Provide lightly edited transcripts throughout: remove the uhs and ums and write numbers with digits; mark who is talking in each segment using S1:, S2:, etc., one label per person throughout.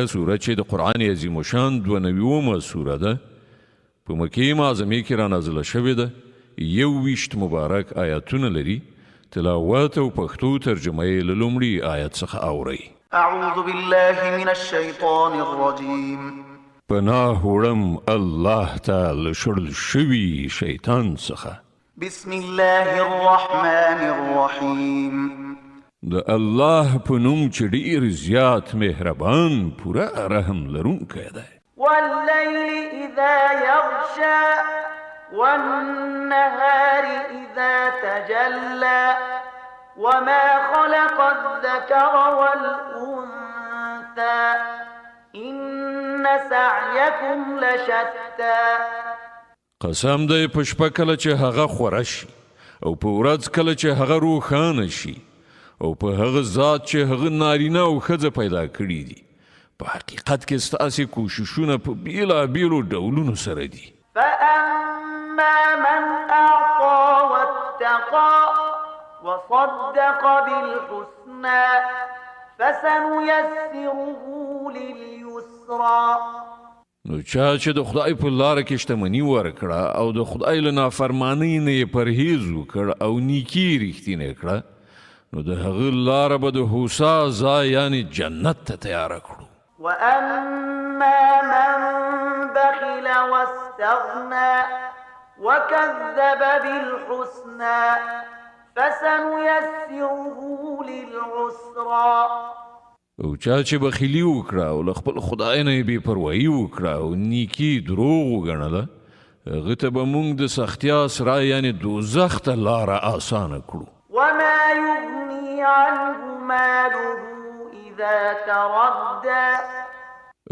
S1: سوره چې د قرآن عظیم الشان 92مه سوره ده، په مکې معظمې کې را نازله شوې ده، 21 مبارک آیاتونه لري. تلاوت او پښتو ترجمه یې له لومړي آیت څخه اورئ.
S2: أعوذ بالله من الشيطان الرجيم.
S1: پناه وړم الله ته له شړل شوي شیطان څخه.
S2: بسم الله الرحمن الرحيم.
S1: د الله په نوم چې ډیر زیات مهربان، پوره رحم لرونکی دی.
S2: والليل إذا يغشى والنهار إذا تجلى وما خلق الذكر والأنثى إن سعيكم لشتى.
S1: قسم دی په شپه کله چې هغه خوره شي، او په ورځ کله چې هغه روښانه شي، او په هغه ذات چې هغه نارینه او ښځه پیدا کړي دي، په حقیقت کې ستاسې کوششونه په بېلابېلو ډولونو سره دي.
S2: فأما من أعطى واتقى وصدق بالحسنى فسنيسره لليسرى.
S1: نو چا چې د خدای په لاره کې شتمني ورکړه او د خدای له نافرمانۍ نه یې پرهیز وکړ او نیکي یې رښتینې کړه، نو د هغه لاره به د هوسا ځای یعنې جنت ته تیاره کړو.
S2: وأما من بخل واستغنى وكذب بالحسنى فسنيسره للعسرى.
S1: او چا چې بخیلي وکړه او له خپل خدای نه یې بې پروایي وکړه او نیکي دروغ وګڼله، هغه ته به موږ د سختیا سرای یعنې دوزخ ته لاره اسانه کړو.
S2: وما يغني عنه ماله إذا تردى.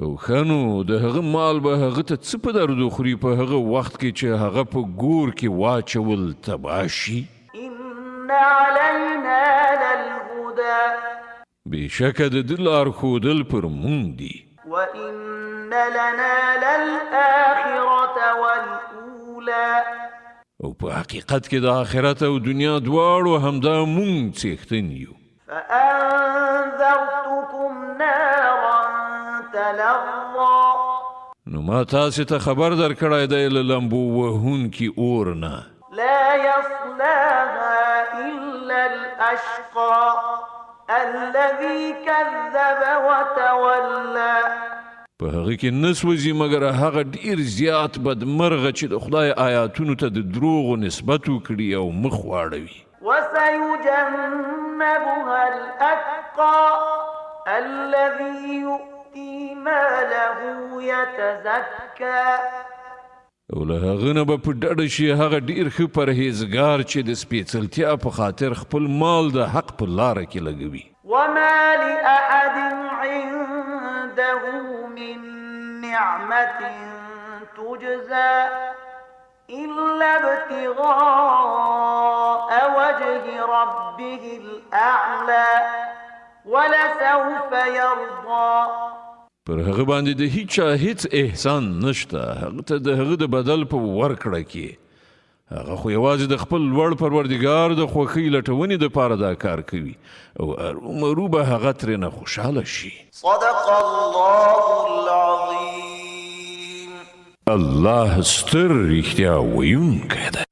S1: او ښه نو د هغه مال به هغه ته څه په درد وخوري په هغه وخت کې چې هغه په ګور کې واچول تباه شي؟
S2: إن علينا للهدى.
S1: بېشکه د ده لارښودل پر مونږ دي.
S2: وإن لنا للآخرة والأولى.
S1: او په حقیقت کې د آخرت او دنیا دواړو همدا مونږ څښتن یو.
S2: فأنذرتكم نارا تلظى.
S1: نو ما تاسې ته خبر درکړی دی له لمبو وهونکي اور نه.
S2: لا يصلاها إلا الأشقى الذي كذب وتولى.
S1: په هغه کې نه سوځي مګر هغه ډیر زیات بدمرغه چې د خدای آیاتونو ته د دروغو نسبت وکړي او مخ واړوي.
S2: وسيجنبها الأتقى الذي يؤتي ماله يتزكى.
S1: او له هغه نه به په ډډه شي هغه ډیر ښه پرهیزګار چې د سپېڅلتیا په خاطر خپل مال د حق په لاره کې لګوي.
S2: وما لأحد عنده من نعمة تجزى إلا ابتغاء وجه ربه الأعلى ولسوف يرضى.
S1: پر هغه باندې د هیچا هیڅ احسان نشته هغه ته د هغه د بدل په ورکړه کې، هغه خو یوازې د خپل لوړ پروردګار د خوښۍ لټونې دپاره دا کار کوي، او ارومرو به هغه ترېنه خوشحاله شي.
S3: صدق الله العظيم.
S1: الله ستر رښتیا ویونکی دی.